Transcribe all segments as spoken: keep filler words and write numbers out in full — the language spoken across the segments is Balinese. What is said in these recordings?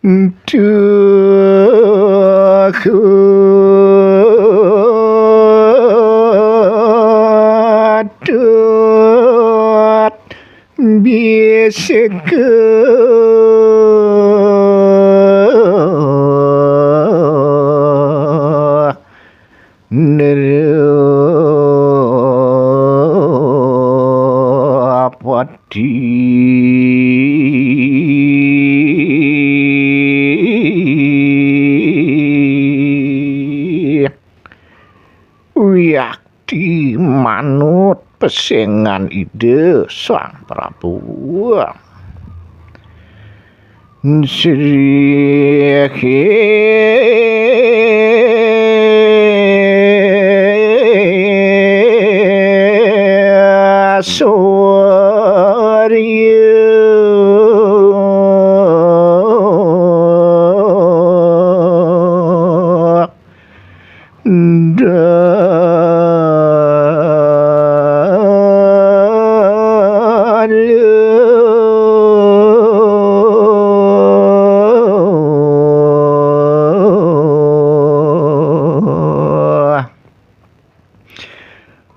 Duh, kudut bisik nerapati. Wiakti manut pesengan Ida Sang Prabu. Sri Surya. Dalu.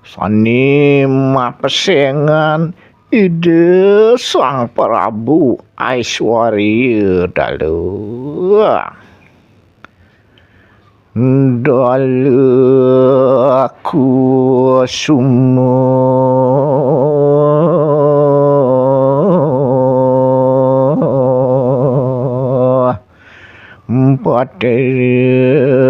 Sane mapesengan Ida Sang Prabu Aiswarya Dalu. Dalu kusuma Paterang.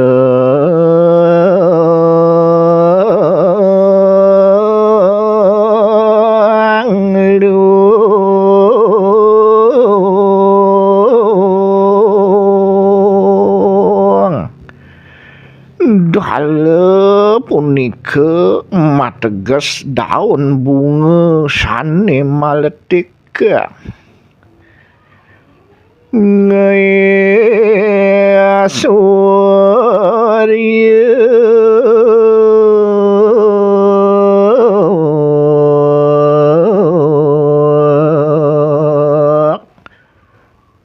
Dalu punika mateges daun bunga sane maletik. Ngesurya.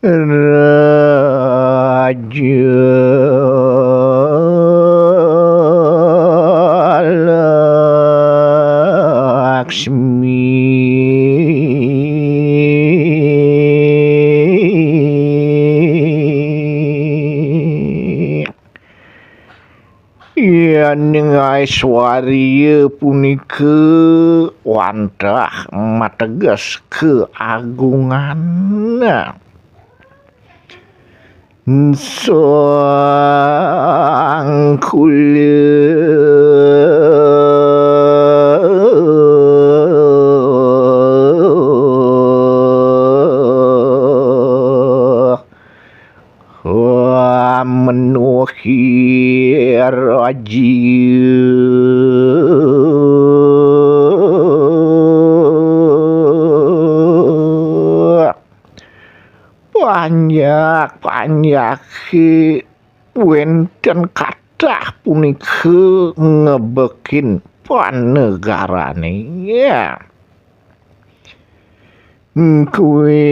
Raja Laksmi. Yaning Aiswarya punika wantah mateges keagungan. Sangkula. Menuhi raja. Panjak-panjake wenten kathah punika ngebekin panegarane. Kuwi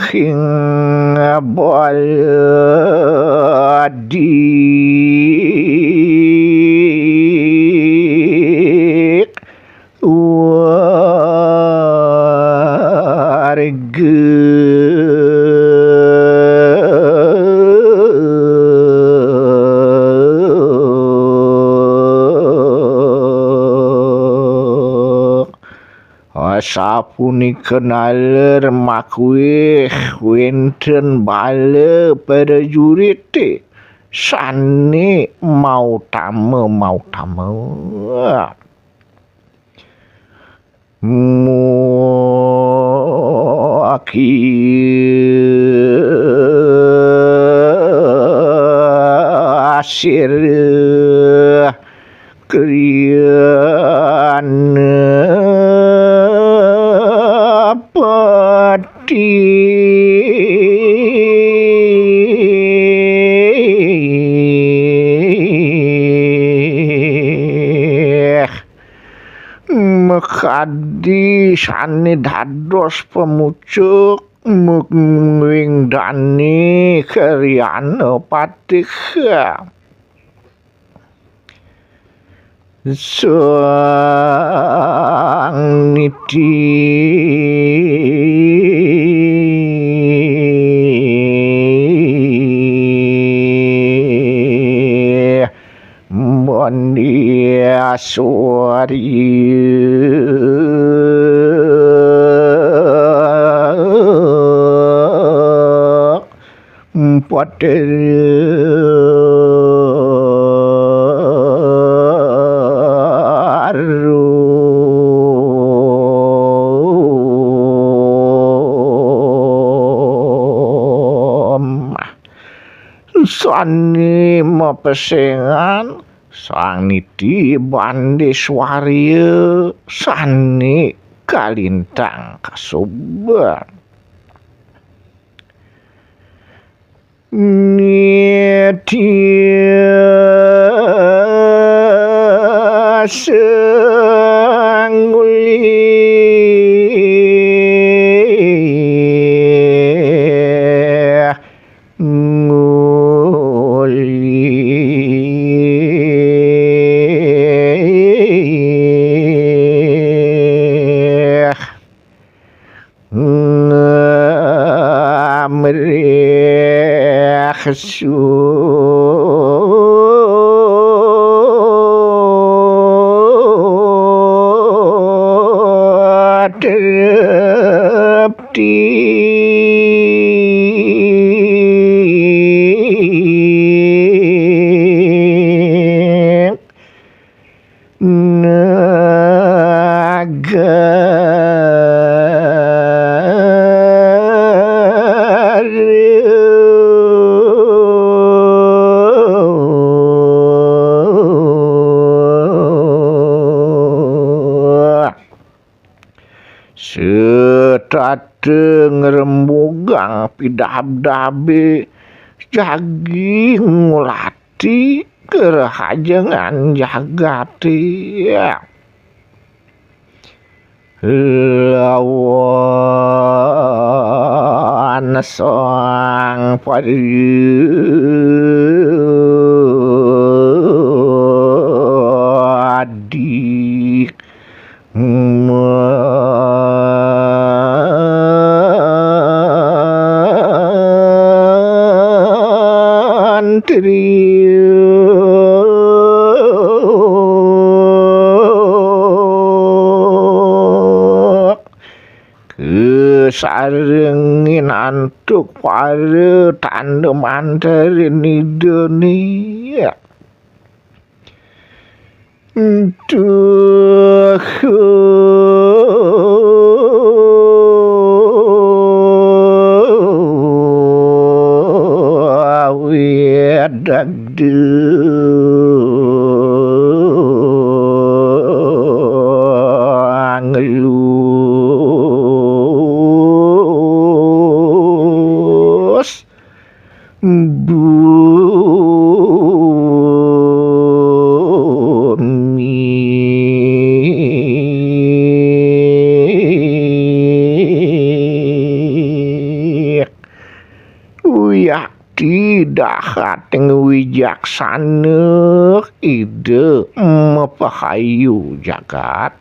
king baladi warga. Sapunika naler makuih wenten bala prajurite sane mautama, mautama. Mugi sira kriyana pati. Makadi sane dados pamucuk Mungwing dani karyana patih. Sang niti mandi aswari sani mapesengan, sang niti bandi swaria, sani kalintang kasuban. Nitya sanguli nguli. Ngamrih sutrepti. Nagara. Setata ngrembugang pidabdabe jagi ngulati kerahajengan jagate. Lawan sang padi mantri kesarengin antuk para tanda mantra nidane. Duh, awedagde ngelus bumi. Wiakti dahating wijaksana Ida mapahayu jagat.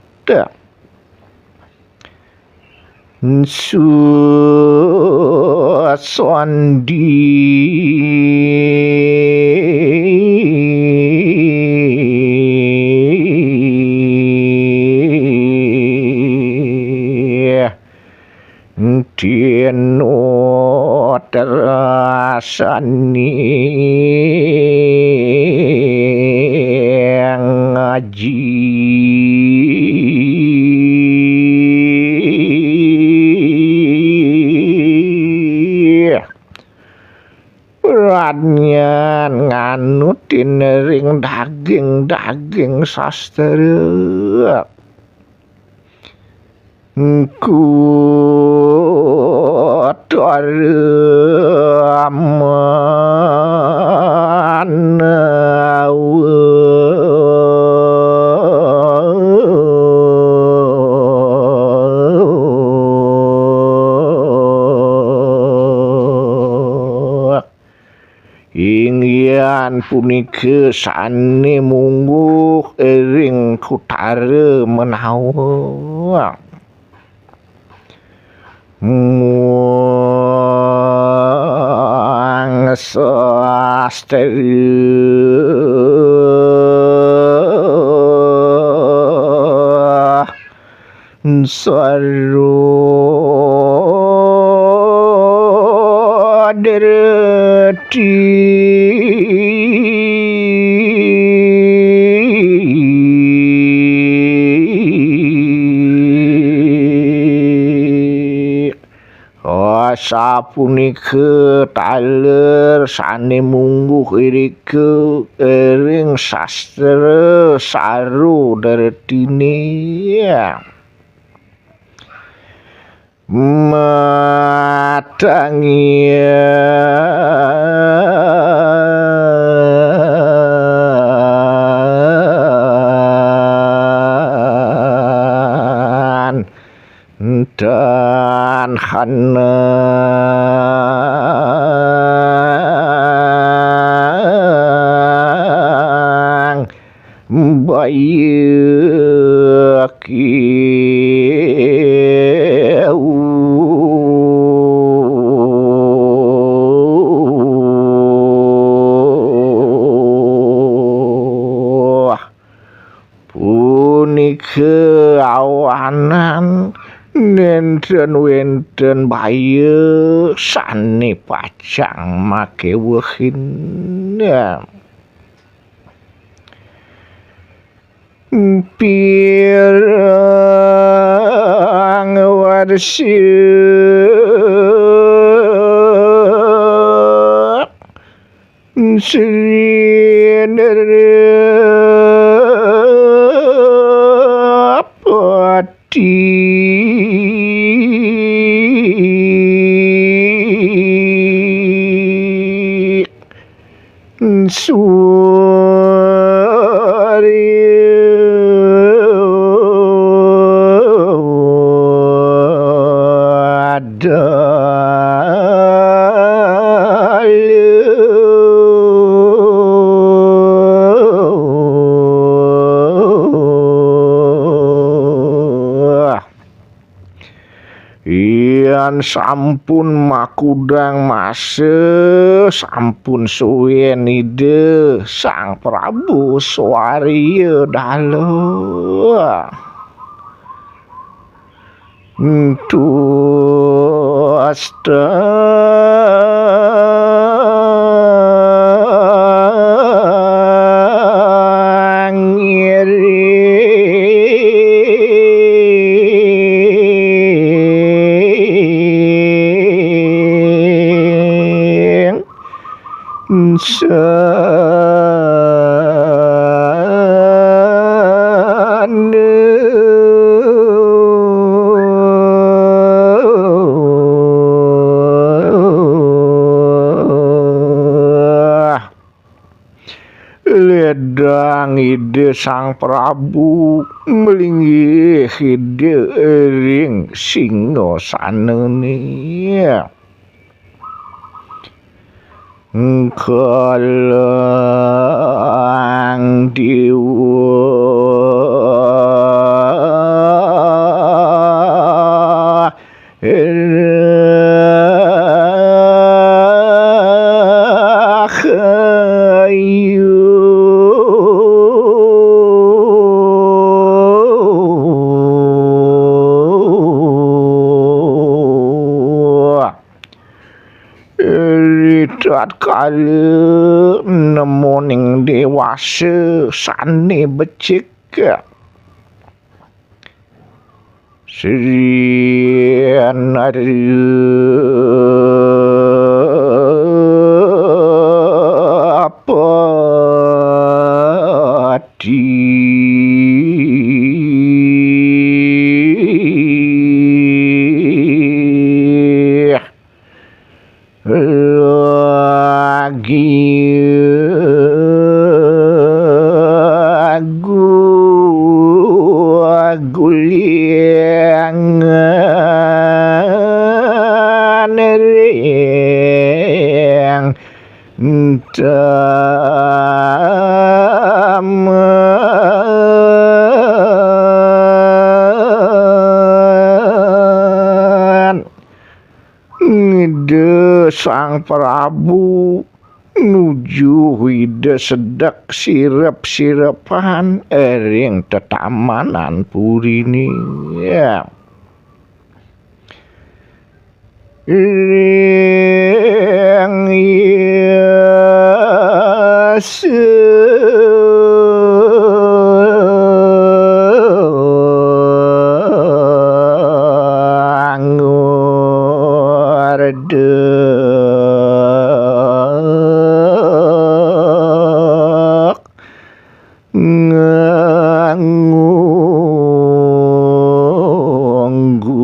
Susandi tino terasani ngaji. Pradnyan nganutin ring daging-daging sastra. Engko taramanawa. Punika sane mungguh ring kutara menawa muang sastra saru dereti. Oh, sapunika taler sane mungguh irika ring sastra saru dertine. Matangian tan hanang bayaki. Punika awanan nenten wenten baya sane pacang makewehin. Pirang warsa Sri Nrapati Surya Dalu. Yen sampun makudang masa, sampun suwen Ida Sang Prabu Swarya Dala. Tuas tangiring. Sana. Ledang Ida Sang Prabu mlinggih Ida ring singgasanane. Kalang Dewa Rahayu. Ritatkala nemoning dewasa sane becik, Sri Narapati. Lagi guling. Taman. Ngida Sang Prabu nuju Ida Sedek sirep-sirepan ring tetamanan purine. Ring Ngunggul.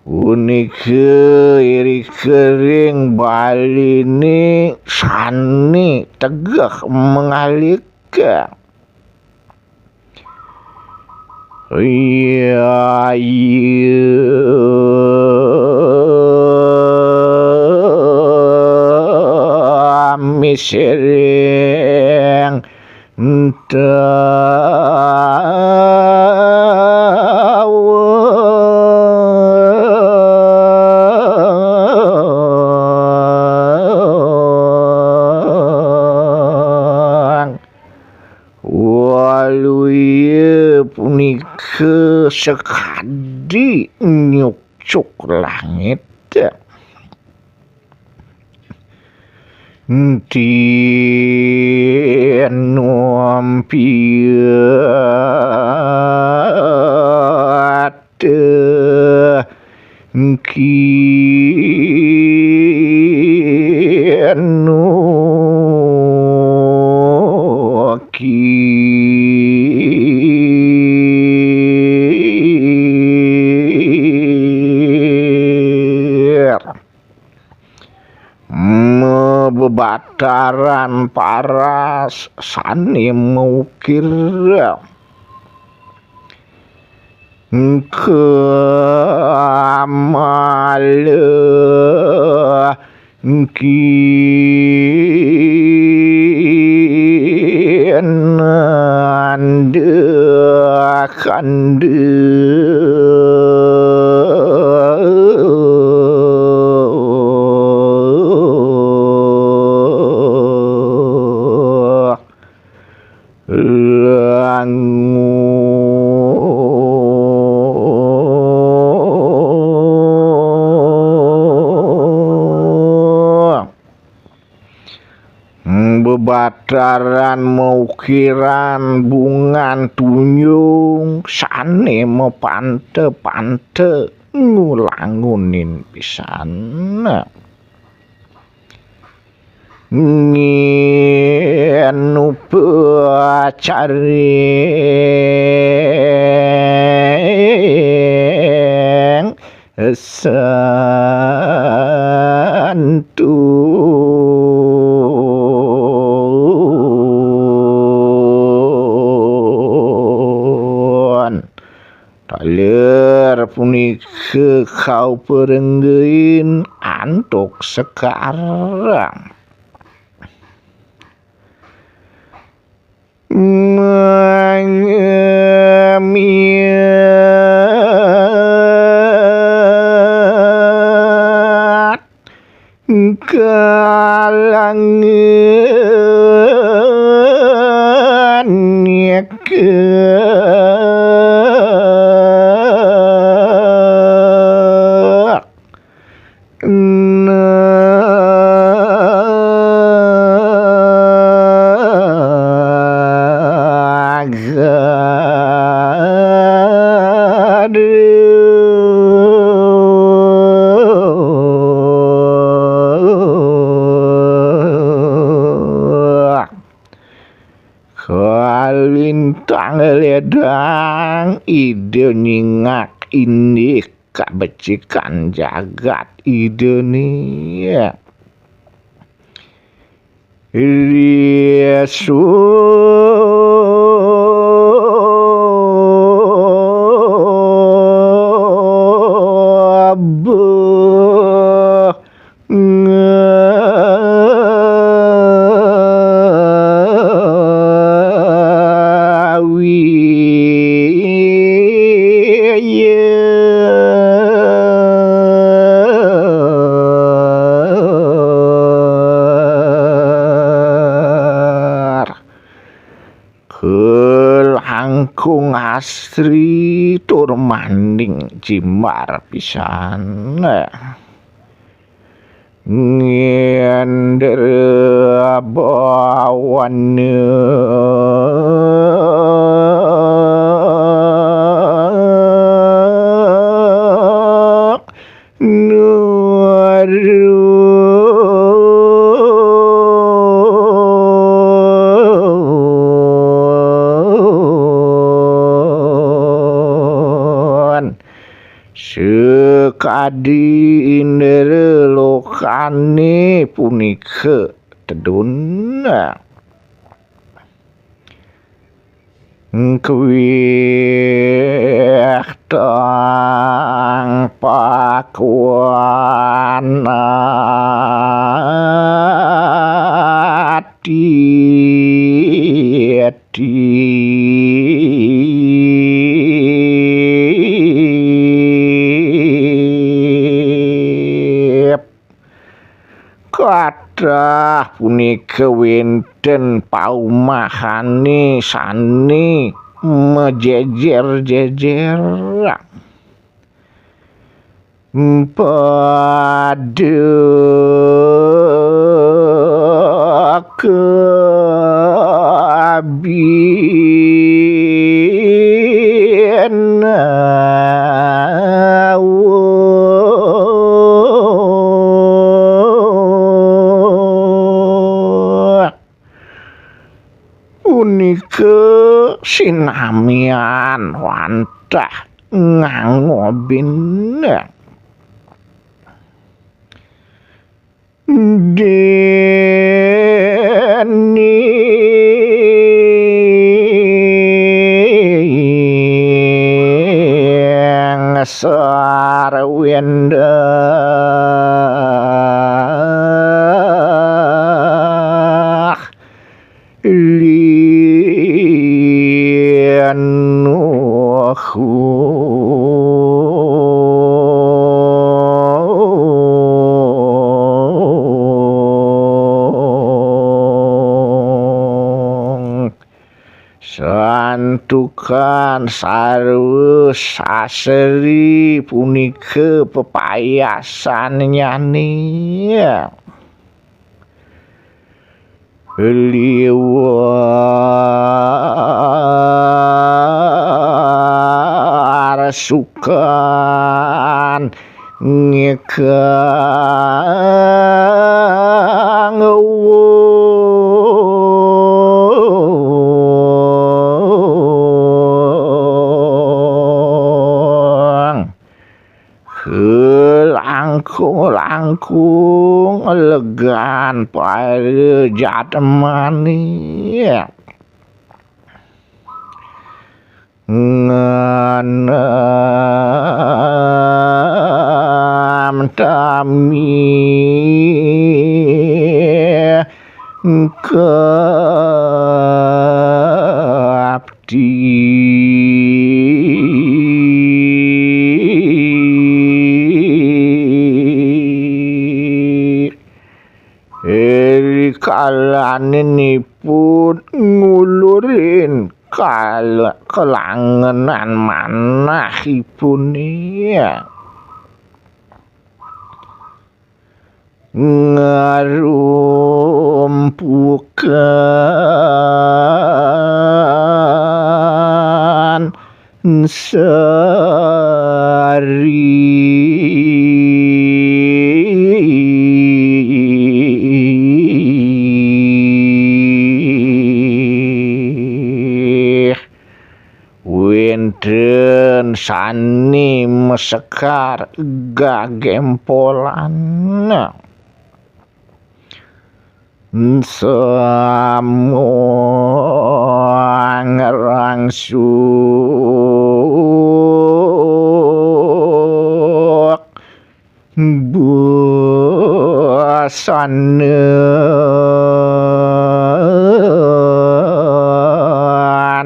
Punika irika ring baline sane tegeh mangalika. Iya, iya, misiring entawang. Waluya punika sakadi nyukcuk langit. Tinumpiat kinukir. Mabebataran paras sane maukir. Kamala kinanda kanda. Langu. Bebataran maukiran bungan tunjung sane mapanta-panta ngulangunin pisan. Ngen upacaring santun. Taler punika kauperenggain antuk sekarang. Mangemiat kalangan nyeka. Kalintang ledang Ida nyingak indik kabecikan jagat Idane. Langkung asri tur maning jimbar pisan. Nginder bawana nurun. Sekadi indra lokane punika tedun. Kuih tang pakuan ati. Kathah punika wenten paumahane sane majejer-jejer. Pada kabinawang. Punika sinamian wantah ngangobin. Dening sarwendah linuhung. Santukan sarwa sasri punika pepayasannyane. Liwar sukan ngekang wong. Langkung-langkung legan para jatmane. Ngenem tami kap Rikalaninipun ngulurin kal-, kelangenan manahipune. Ngarumpukan sari. Wenten sane masekar gagempolan. Samuang rangsuk busana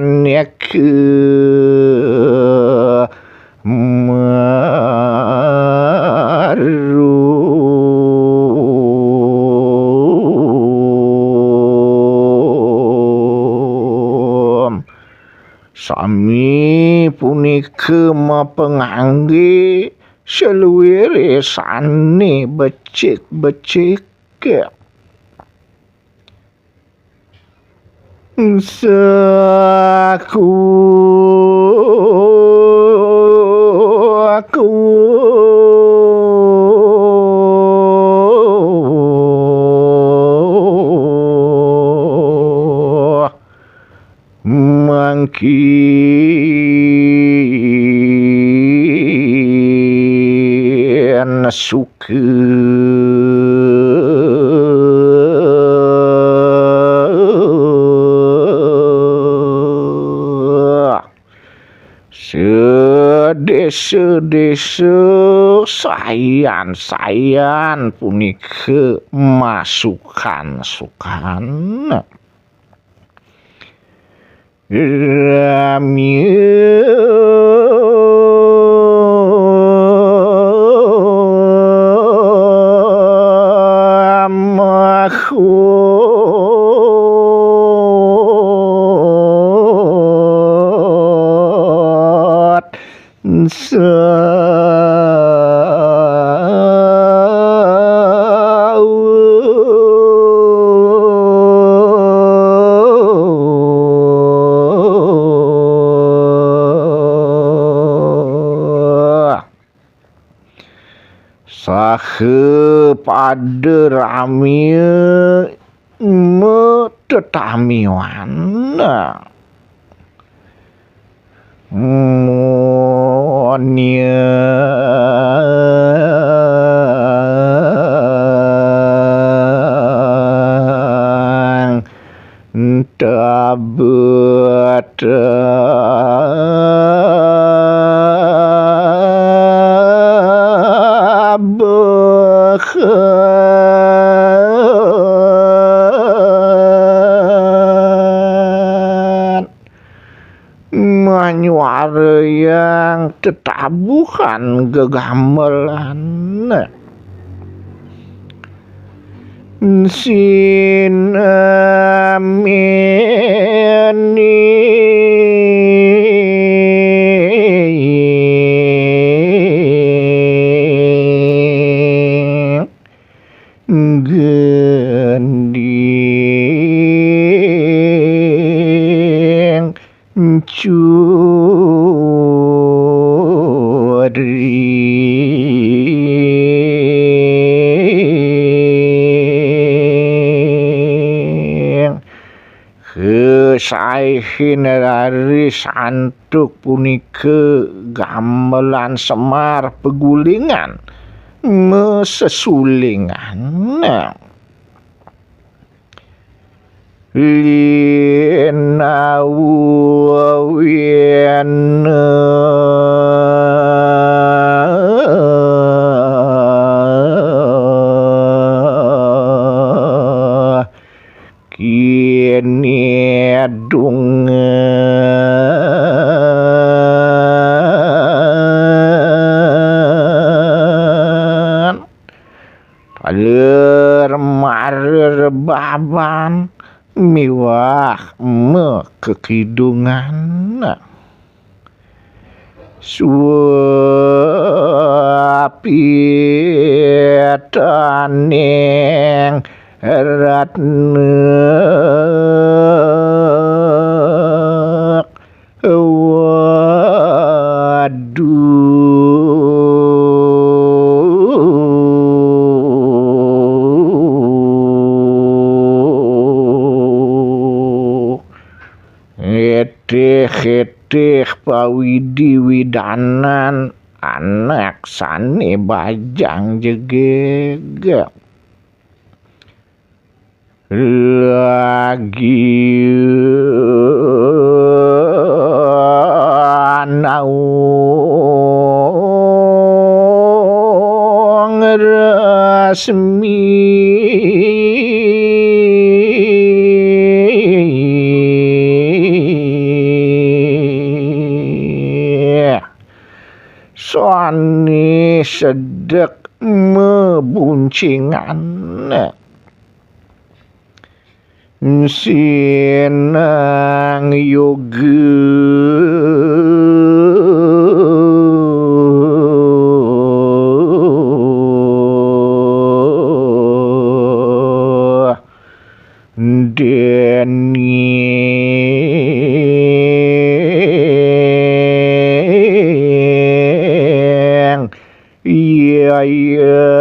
neke marum. Sami punika mapangangge saluire sane becik-becik. Saku aku mangkin suka. Sedesa-desa sayan-sayan punika masukan-sukan. Ramya mahut. Sawu. Saha pada ramya matetamian. Munia tabet tabekan. Manyuarayang tetabuhan gegamelan. Sinamini gending curing. Kesaehin raris antuk punika gamelan Semar pegulingan masesulingan. Linawina kinidungan. Taler marerebaban miwah makekidungan. Swapitaning ratna. Waduh. Etih-etih pawidi-widanan anak sane bajang jegeg. Lagi naung resmi. Sane sedek mebuncingan. Sinang yoga dening. Iya, iya,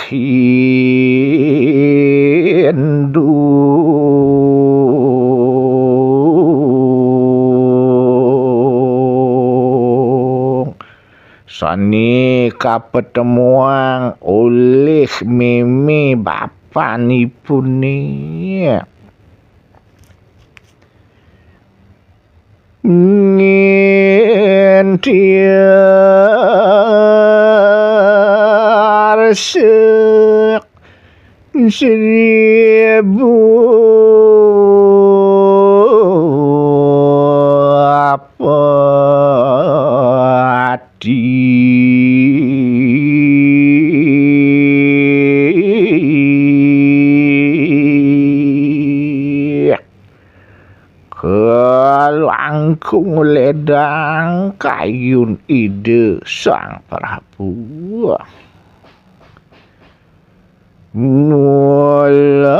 Hindu. Sane kapetemuang olih meme bapanipune. Ngintiar sek seribu apa Kelangkung ledang kayun Ida Sang Prabu. Mulat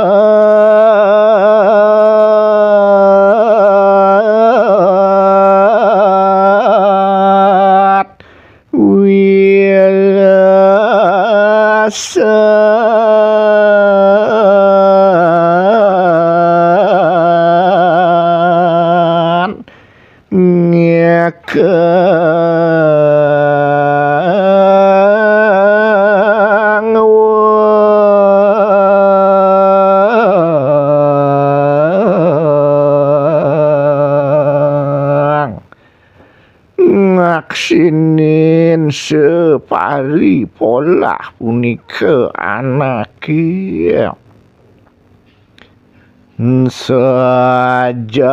wilasan ngekang wang. Ngaksinin separi polah punika anake. Sajalui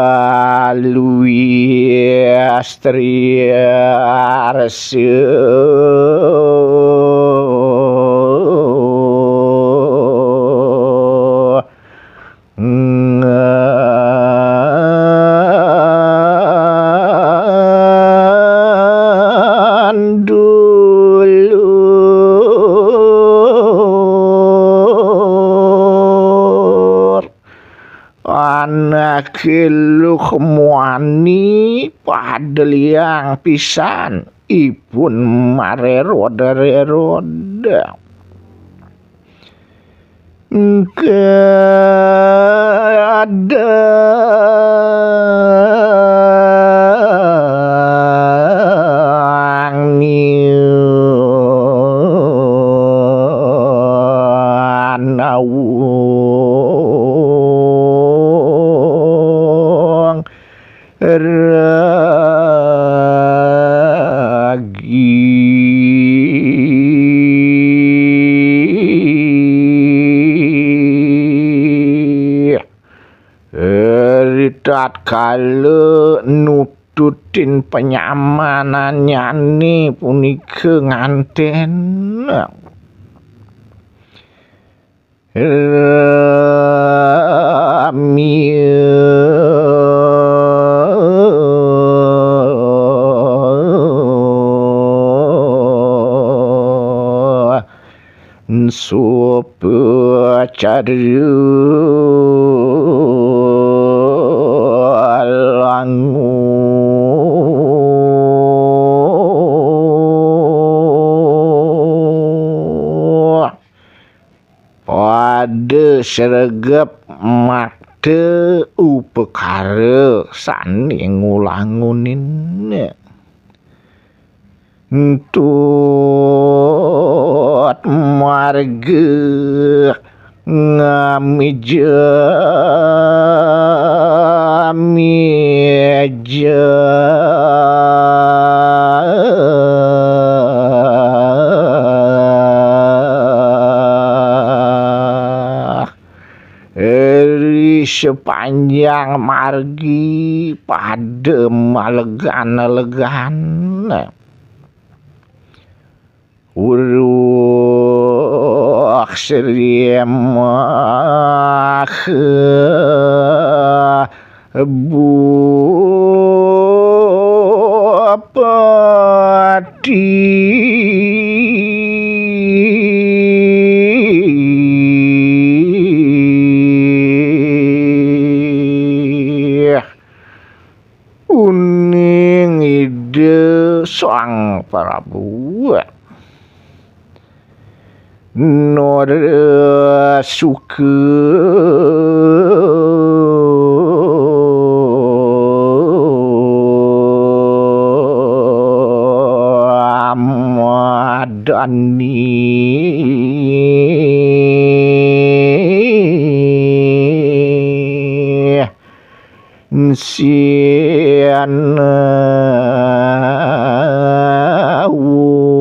astri arsa ngandulur. Anake luh muani pada liang pisan ipun marerod-rerod. Engke adang nian nawung ragi. Ritatkala nututin panyamanannyane punika nganten. Ramiya supacarya langu. Pada sregep makta upakara sane ngulangunin. Entut marga Ngamija, mija. Ri sepanjang margi pada malegan-legan. Uruh srimaha bupati. Uning Ida Sang Prabu. Nora suka madani. Sian wong.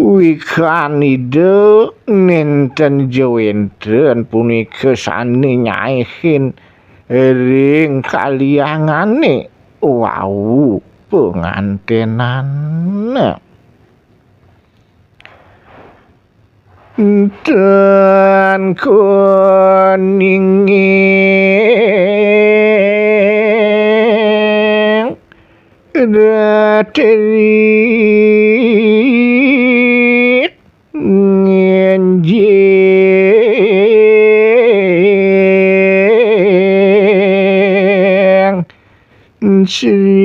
Wikan Ida nenten jawenten punika sane nyaihin ring kaliangane wau pengantenan. Enten kuninging ratri ngenjing. Srina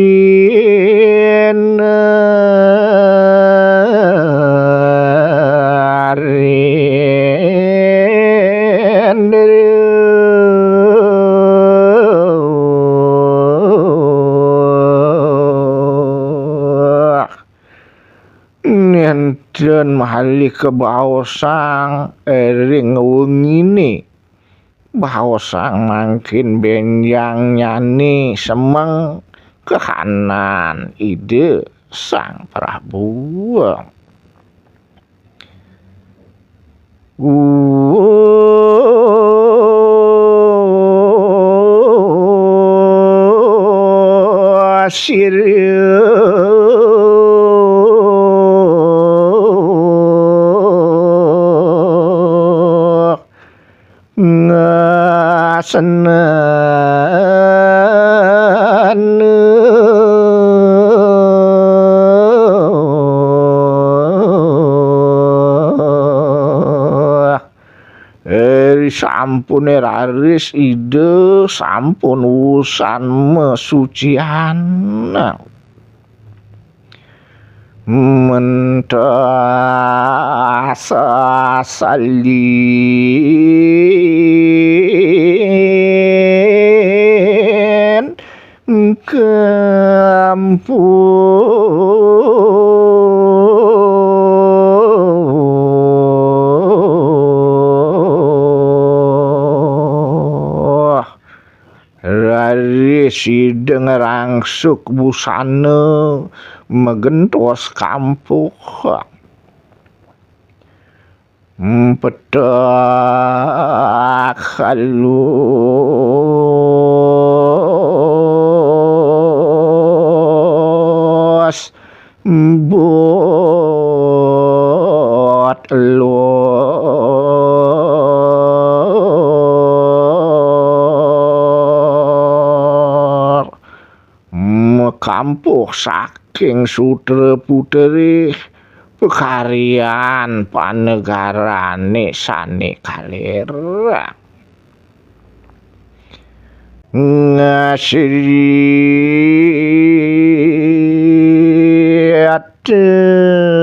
Rendra. Nenten malih kabaosang ring wengine. Baosang mangkin benjangnyane semeng kahanan Ida Sang Prabu. Sira ngasenen. Ri sampune raris Ida sampun wusan masucian. Mentas salin kampuh. Raris Ida ngrangsuk busana magentos kampuh. Mpetak halus bot lor. Makampuh saking sutra putri pakaryan panegarane sane kaler. Ngasriat tekaning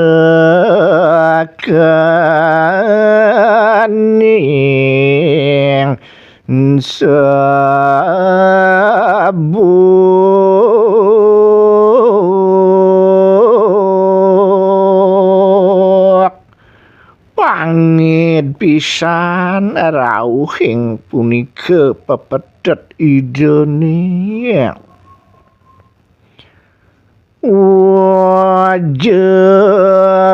sabu. pisan rauhing punika pepethet Idane. Waja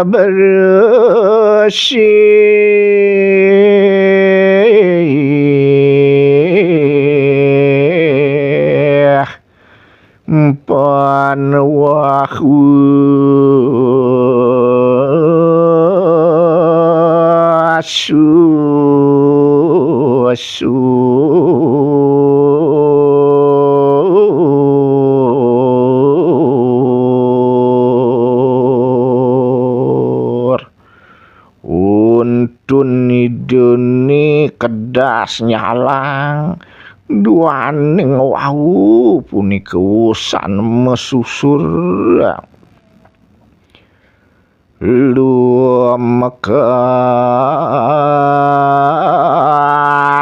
bersih. Pan wahu susur. Untun Idane kedas nyalang duaning wau punika wusan mesusur. Lumeka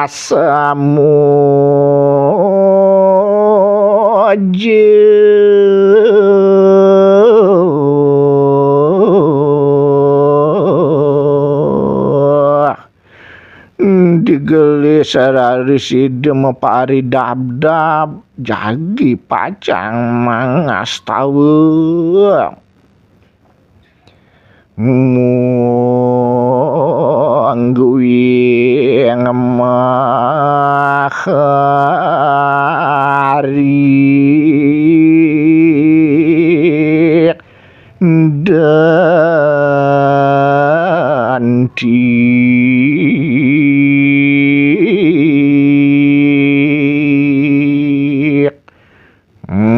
samuja. Digelis raris Ida maparidabdab, jagi pacang mangastawa. Mungguing maharik dantik.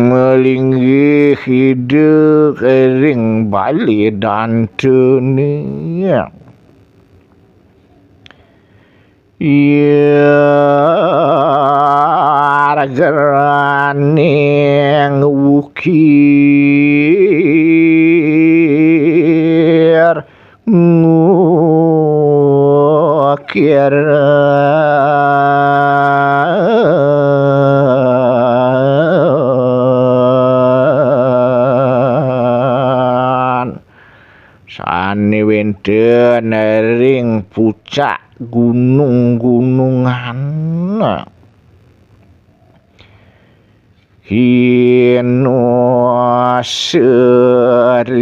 Malinggih Ida ring bale dantane. Yar geraning wukir ngukiran sane wenten ring pucak gunung-gunungan. Hino sering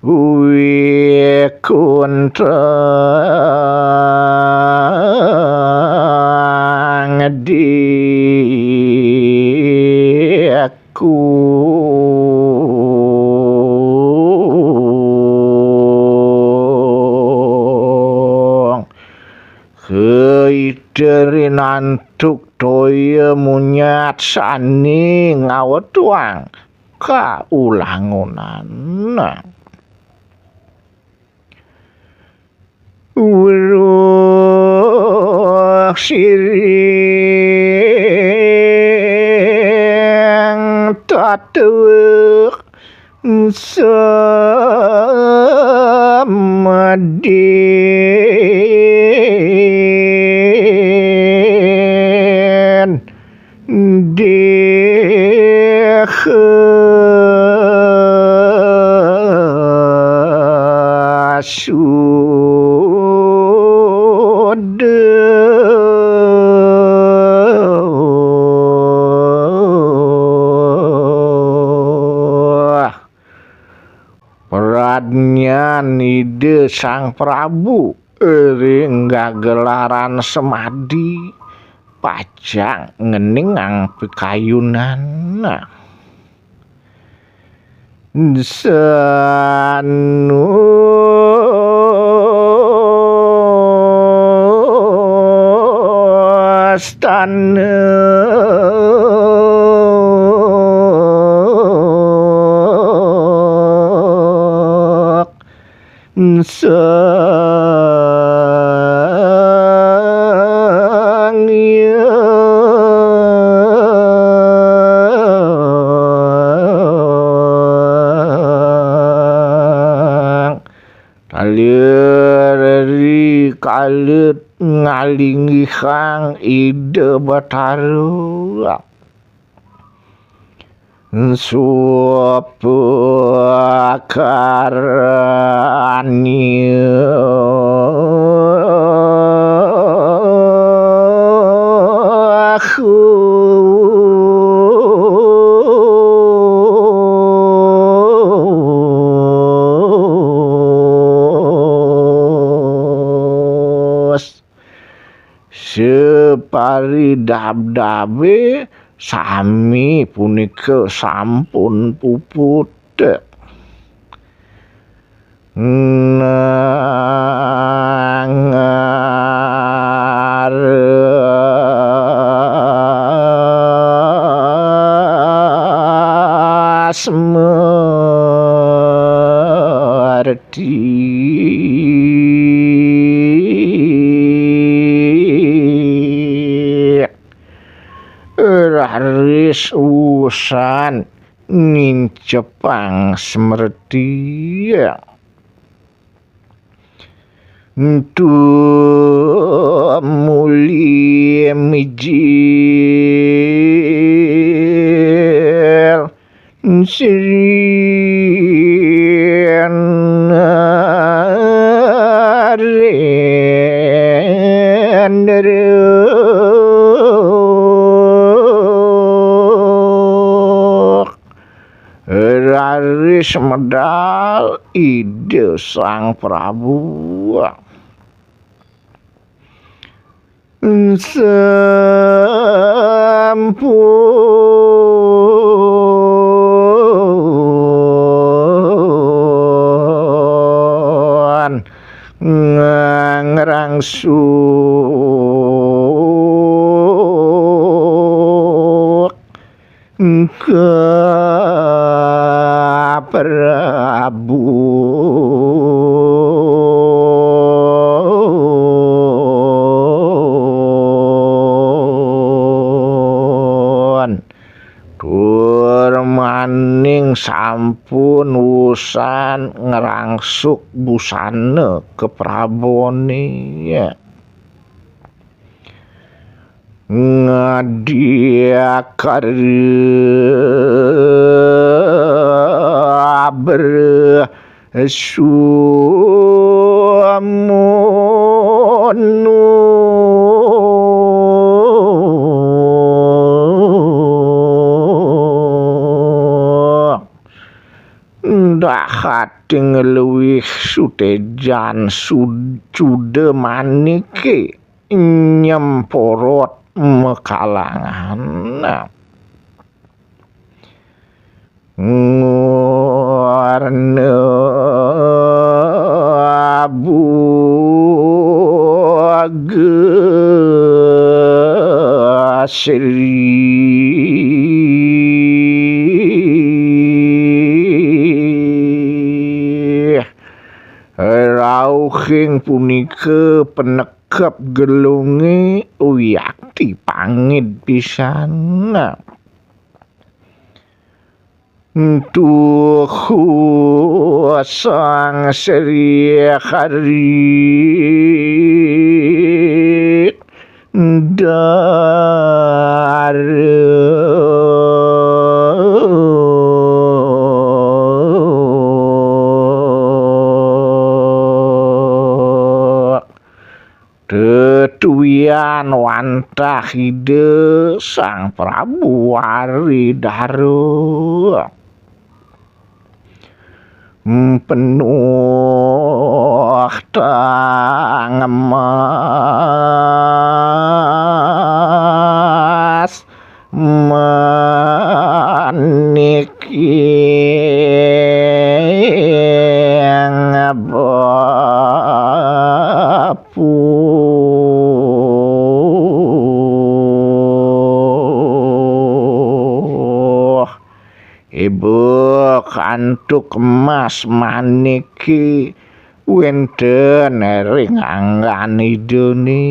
wikuntrang dik kung. Kaiterin antuk toya munyat sane ngawetuang kaulangunan. Weruh siring tatwa samadin. Dih sudah. Pradnyan Ida Sang Prabu ring gagelaran semadi pacang ngeningang pikayunan. Sanu stana Sang Hyang. Taler ri kalet ngalinggihang Ida Batara. Supakarni separidabdabe sami punika sampun puput. Nangarasmerti. Raris wusan nincepang smerti. Tumuli mijil sri narendra. Raris medal Ida Sang Prabu. Sampun ngrangsuk kaprabun. Tur maning sampun wusan ngrangsuk busana kaprabone. Ngadiakar bersumunuk. Dahat ing luih sutejan sud-, cuda manike nyemporot makalangan. Ngurna buga sri. Rauhing punika penekep gelunge wiakti pangid pisan. Tuhu Sang Sri Hari Dara. Tetuwian wantah Ida Sang Prabu Waridara. Penuh tang emas maniking bapuh. Ibu kantuk emas maniki wenten ring anggan Idane.